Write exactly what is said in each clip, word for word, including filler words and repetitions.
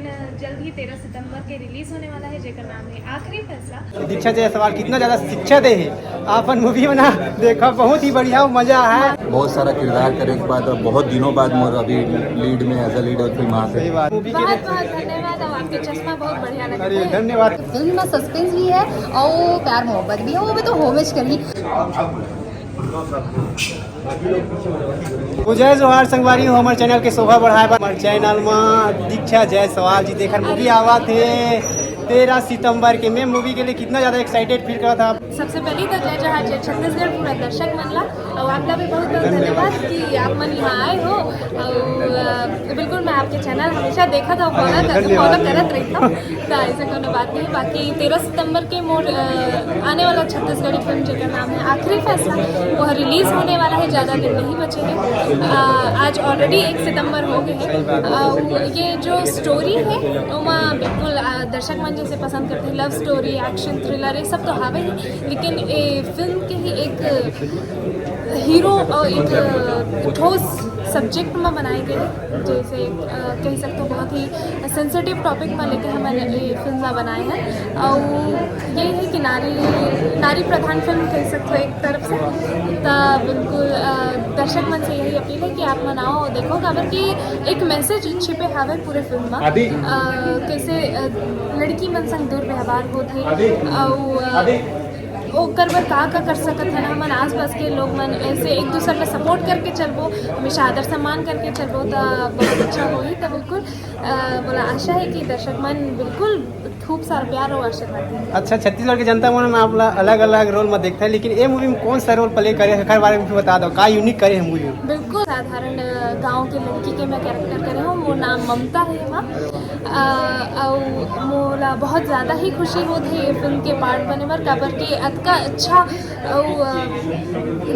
जल्द ही तेरह सितंबर के रिलीज होने वाला है, जेकर नाम है आखिरी फैसला। दीक्षा जायसवाल कितना ज्यादा शिक्षा दे है, आपन मूवी बना देखा, बहुत ही बढ़िया मजा है। बहुत सारा किरदार करे के बाद, अब बहुत दिनों बाद मोर अभी लीड में, एज अ लीड फिल्म आते। सही बात। मूवी के बहुत बहुत धन्यवाद। अब आपके चश्मा बहुत बढ़िया लगे। अरे धन्यवाद। फिल्म में सस्पेंस भी है और प्यार मोहब्बत भी है, वो भी तो होमेज करी। तो जय जोहार संगवारी हो, हमर चैनल के शोभा बढ़ाए बर हमर चैनल में दीक्षा जायसवाल जी देकर मूवी आवा थे तेरह सितंबर के। मैं मूवी के लिए कितना ज्यादा एक्साइटेड फील करा था। सबसे पहले तो जय जोहार, जय छत्तीसगढ़, पूरा दर्शक मन ला, और आपला भी बहुत बहुत धन्यवाद कि आप मन यहाँ आए हो। और अ, बिल्कुल, मैं आपके चैनल हमेशा देखा था, फॉलो कर, धन्यवाद। फॉलो करत रही था। तो ऐसे कोनो बात नहीं। बाकी तेरह सितंबर के मोर अ, आने वाला छत्तीसगढ़ी फिल्म जेकर नाम है आखिरी फैसला, वह रिलीज होने वाला है, ज़्यादा दिन नहीं बचे हैं। अ, आज ऑलरेडी एक सितंबर हो गए हैं। अ, ये जो स्टोरी है, ओमा बिल्कुल अ, दर्शक मन जैसे पसंद करते हैं, लव स्टोरी, एक्शन थ्रिलर, ये सब तो हवे ही, लेकिन ये फिल्म के ही एक हीरो और एक ठोस सब्जेक्ट में बनाए गए हैं, जैसे अ, कह सकते हो बहुत ही सेंसिटिव टॉपिक में लेके हमन ये फिल्म ला बनाए हैं। और ये है कि नारी नारी प्रधान फिल्म कह सकते हो एक तरफ से। तो बिल्कुल अ, दर्शक मन से यही अपील है कि आप मन आओ देखो, काबर कि एक मैसेज छिपे हवे पूरे फिल्म में। अ, कैसे अ, लड़की मन संग दुर्व्यवहार होथे, अउ अ, ओकर बर का का कर सकत हन हमन, आसपास के लोग मन ऐसे एक दूसर ला सपोर्ट करके चलबो, हमेशा आदर सम्मान करके चलबो, त बहुत अच्छा होही। त बिल्कुल अ, मोला आशा है कि दर्शक मन बिल्कुल खूब सारा प्यार और आशीर्वाद देंगे। अच्छा, छत्तीसगढ़ के जनता मन आप ला अलग-अलग रोल में देखता है, लेकिन ये मूवी में कौन सा रोल प्ले करे, एकर बारे में भी बता दो, का यूनिक करे है मूवी में? बिल्कुल साधारण अ, गांव के लड़की के मैं कैरेक्टर करे हूँ। मोर नाम ममता है एमा। अ, अउ मोला बहुत ज़्यादा ही खुशी होत है ये फिल्म के पार्ट बने बर, काबर के अतका अच्छा अउ अ,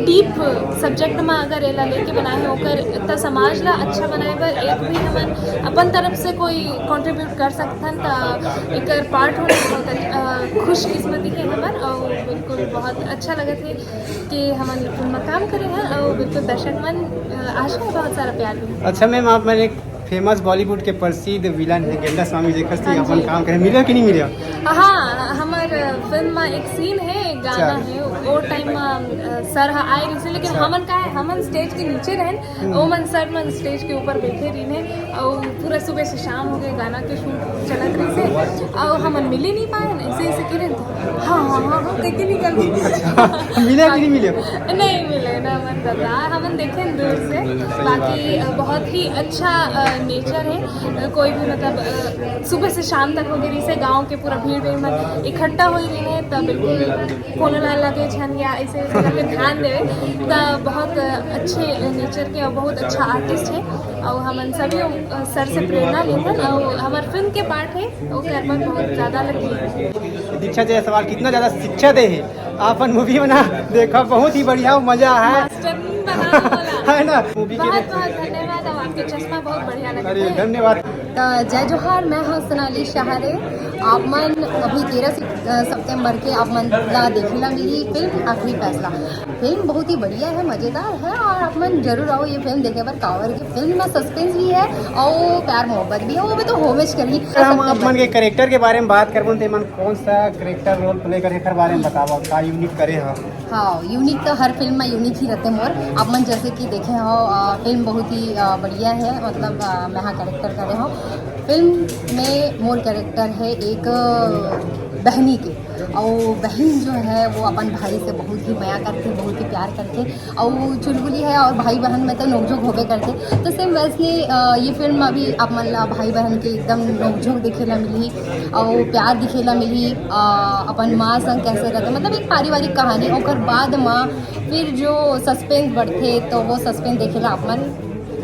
डीप सब्जेक्ट में अगर एला लेके बनाए हैं ओकर, त समाज ला अच्छा बनाए बर एक भी हमन अपन तरफ से कोई कंट्रीब्यूट कर सकथन, त एकर पार्ट होने बहुत अ, खुशकिस्मती है हमन। और बिल्कुल बहुत अच्छा लगत है कि हमन ये फिल्म में काम करे हैं और बिल्कुल दर्शक मन अ, आशा है बहुत सारा प्यार भी। अच्छा मैम, आप मन एक फेमस बॉलीवुड के प्रसिद्ध विलन है गेंडा स्वामी, जेकर से अपन काम करे, मिले कि नहीं मिले? हाँ, हमर फिल्म में एक सीन है, एक गाना अच्छा। है, वो टाइम में अ, सर ह आए रहिसे, लेकिन हमन का है, हमन स्टेज के नीचे रहन, ओमन सर मन स्टेज के ऊपर बैठे रहिन है, और पूरा सुबह से शाम हो गए, गाना के शूट चलत रहिसे, और हमन मिले नहीं पाए, ऐसे ऐसे कह रहे, हाँ हाँ हाँ हाँ कह के निकल गए। मिले कि नहीं मिले? नहीं मिले ना, मन दादा, हमन देखे दूर से। बाकी अ, बहुत ही अच्छा नेचर है। अ, कोई भी मतलब अ, सुबह से शाम तक हो गए रहिसे, गांव के पूरा भीड़ में इकट्ठा हो रही है, तब बिल्कुल कोनो ला लगे झन या ऐसे ऐसे करके ध्यान देवे, त बहुत अच्छे नेचर के और बहुत अच्छा आर्टिस्ट है। और हमन सभी अ, सर से प्रेरणा लेथन और हमार फिल्म के पार्ट है, ओकर मन बहुत ज्यादा लगी। दीक्षा जायसवाल कितना ज्यादा शिक्षा दे है, आपन मूवी बना देखा, बहुत ही बढ़िया मजा है। मास्टर बना बोला। है ना, मूवी के बहुत बहुत धन्यवाद, अब आपके चश्मा बहुत बढ़िया लगे। अरे धन्यवाद। त जय जोहार, मैं हूँ सोनाली सहारे। आप मन अभी तेरह सित-, अ, सितंबर के आप मन ला देखे ला मिली फिल्म आखिरी फैसला। फिल्म बहुत ही बढ़िया है, मजेदार है और आप मन जरूर आओ ये फिल्म देखे बर, काबर के फिल्म में सस्पेंस भी है और प्यार मोहब्बत भी है, वो भी तो होमेज करही। अगर हम आप मन के कैरेक्टर के बारे में बात करबो, तो मन कौन सा कैरेक्टर रोल प्ले करे, एकर बारे में बतावा, का यूनिक करे हो? हाँ, यूनिक तो हर फिल्म में यूनिक ही रहते मोर। आप मन जैसे कि देखे हो, अ, फिल्म बहुत ही अ, बढ़िया है, मतलब अ, मैं हाँ कैरेक्टर करे हो। फिल्म में मोर कैरेक्टर है एक अ, बहनी के, और बहन जो है वो अपन भाई से बहुत ही मया करके, बहुत ही प्यार करके, और चुलबुली है और भाई बहन में तो नोकझोंक होबे करते। तो सेम वैसने अ, ये फिल्म में भी आप मन ला भाई बहन के एकदम नोकझोंक दिखेला मिलही और प्यार दिखेला मिलही। अ, अपन माँ संग कैसे रहते, मतलब एक पारिवारिक कहानी। ओकर बाद में फिर जो सस्पेंस बढ़ते तो वो सस्पेंस देखेला आप मन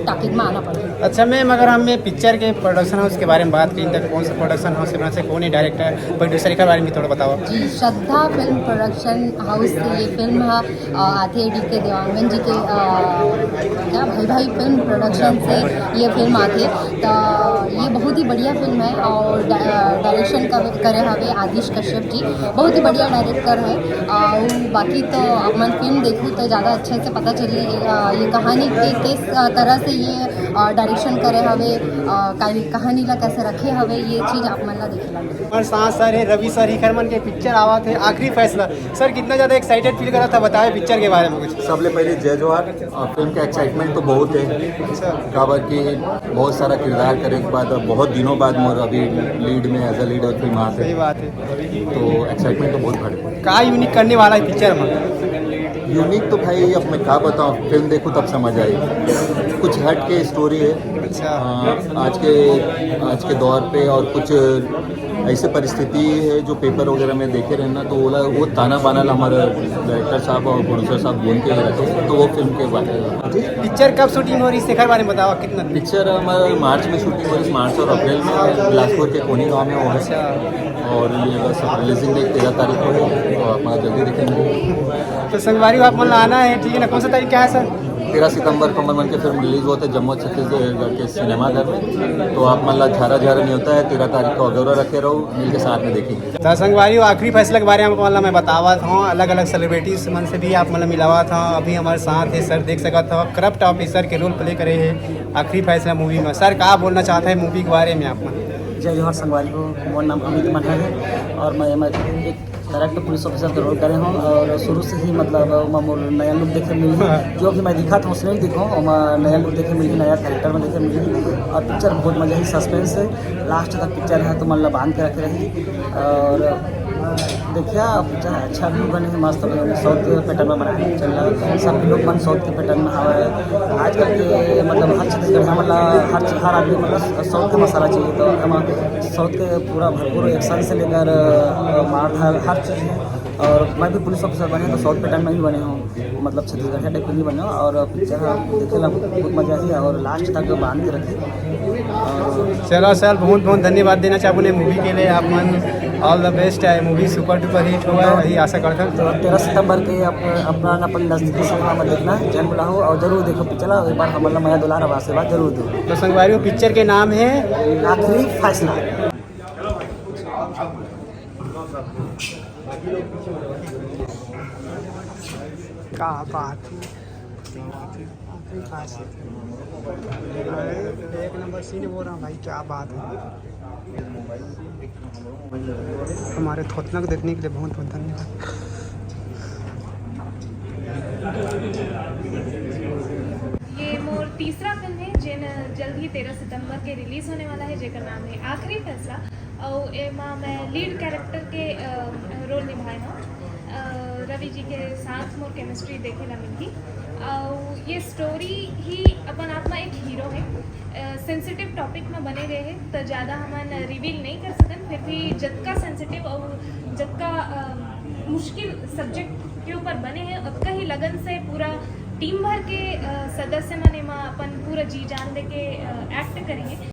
टाकिट में आना पड़ही। अच्छा मैम, अगर हम ये पिक्चर के प्रोडक्शन हाउस के बारे में बात करें तो कौन सा प्रोडक्शन हाउस के बना से, कौन है डायरेक्टर, प्रोड्यूसर, एकर बारे में थोड़ा बताओ। जी, श्रद्धा फिल्म प्रोडक्शन हाउस से ये फिल्म ह, अ, आथे डी के देवांगन जी के अ, क्या भाई भाई फिल्म प्रोडक्शन से ये फिल्म आथे। तो ये बहुत ही बढ़िया फिल्म है और डा-, डायरेक्शन कर, करे हवे आदिश कश्यप जी, बहुत ही बढ़िया डायरेक्टर है। और बाकी तो अपन फिल्म देखू तो ज़्यादा अच्छे से पता चली अ, ये कहानी के किस अ, तरह से ये अ, डायरेक्शन करे हवे, अ, कहानी, कहानी ला कैसे रखे हवे, ये चीज आप मन ला देखे ला मिलही। हमारे साथ सर है रवि सर, इखर मन के पिक्चर आवत है आखिरी फैसला। सर, कितना ज़्यादा एक्साइटेड फील करा था, बताए पिक्चर के बारे में कुछ। सबले पहले जय जोहार। अ, फिल्म के एक्साइटमेंट तो बहुत है, काबर कि बहुत सारा किरदार करे के बाद, अब बहुत दिनों बाद मोर अभी लीड में, एज अ लीड और फिल्म आते सही हैं, बात है। तो एक्साइटमेंट तो बहुत बढ़े। का यूनिक करने वाला है पिक्चर में? यूनिक तो भाई, अब मैं क्या बताऊँ, फिल्म देखो तब समझ आई। कुछ हट के स्टोरी है। अच्छा। अ, आज के आज के दौर पे और कुछ ऐसे परिस्थिति है जो पेपर वगैरह में देखे रहे ना, तो ओला, वो ताना बाना ला हमारे डायरेक्टर साहब और प्रोड्यूसर साहब बोल के रहते हैं, तो वो फिल्म के बारे में। पिक्चर कब शूटिंग हो रही है, एखर बारे में बताओ, कितना दिन? पिक्चर हमारे मार्च में शूटिंग हो रही है, मार्च और अप्रैल में बिलासपुर के कोनी गांव में हो रहा है। और ये बस रिलीजिंग डेट तेरह तारीख को है, तो आप जल्दी देखेंगे। तो संगवारी हो, आप मन ला आना है, ठीक है ना? कौन सा तारीख का है सर? तेरह सितंबर को हमर मन के फिल्म रिलीज होत हे जम्मो छत्तीसगढ़ के सिनेमाघर में, तो आप मन ला झारा झारा नहीं होता है, तेरह तारीख को अगोरा रखे रहो, मिल के साथ में देखेंगे। तो संगवारी हो, आखिरी फैसला के बारे में आप मन ला मैं बतावत हूँ, अलग अलग सेलिब्रिटीज मन से भी आप मन ला मिलावत हूँ। अभी हमारे साथ है सर, देख सकत हो करप्ट ऑफिसर के रोल प्ले करे है आखिरी फैसला मूवी में। सर, का बोलना चाहता है मूवी के बारे में आप मन? जय जोहार संगवारी हो, मोर नाम अमित मनहर है और मैं, मैं एक करेक्ट पुलिस ऑफिसर के रोल करे हूँ और शुरू से ही मतलब ओमा मोर नया लुक देखे मिली, जो भी मैं दिखा था उसमें ही दिखो, ओमा नया लुक देखे मिली, नया कैरेक्टर में देखे मिली और पिक्चर बहुत मजा ही सस्पेंस है, लास्ट तक पिक्चर है तो मन ला बांध के रखे रही। और देखिए आप, चाहे अच्छा भी बने हैं, मस्त बने हैं, साउथ के पैटर्न में बनाए हैं, चल रहा है सब लोग मन साउथ के पैटर्न में हवा है। आजकल के मतलब हर छत्तीसगढ़ मतलब हर हर आदमी मतलब साउथ का मसाला चाहिए, तो हम साउथ के पूरा भरपूर एक्शन से लेकर अ, मारधाड़ हर चीज़ है। और मैं भी पुलिस ऑफिसर बने तो साउथ पैटर्न में ही बने हूँ, मतलब छत्तीसगढ़िया टाइप के भी बने हूँ। और पिक्चर देखे ला बहुत मजा ही है और लास्ट तक बांध के रखी। चलो सर, बहुत बहुत धन्यवाद देना चाहूँ ने मूवी के लिए। आप मन ऑल द बेस्ट है, मूवी सुपर डुपर हिट होगा, यही आशा करता हूँ। तो तेरह सितंबर के आप अपना अपन नजदीकी सिनेमा में देखना है, जन बुलाओ और जरूर देखो पिक्चर, एक बार हमारा मया दुलार आशीर्वाद जरूर दो। तो संगवारी हो, पिक्चर के नाम है आखिरी फैसला। क्या बात है, क्या बात है, आखिरी फैसला। अरे, एक नंबर सीन बोल रहा हूँ भाई, क्या बात है। हमारे थोथना को देखने के लिए बहुत बहुत धन्यवाद। ये मोर तीसरा फिल्म है, जेन जल्द ही तेरह सितंबर के रिलीज होने वाला है, जेकर नाम है आखिरी फैसला। और एमा मैं लीड कैरेक्टर के अ, रोल निभाए हूँ। अ, रवि जी के साथ मोर केमिस्ट्री देखे ला मिलही। और ये स्टोरी ही अपन आप में एक हीरो है, सेंसिटिव टॉपिक में बने रहे हैं, तो ज़्यादा हमन रिवील नहीं कर सकन। फिर भी जतका सेंसिटिव और जतका अ, मुश्किल सब्जेक्ट के ऊपर बने हैं, उतका ही लगन से पूरा टीम भर के अ, सदस्य मन एमा अपन पूरा जी जान दे के एक्ट करेंगे।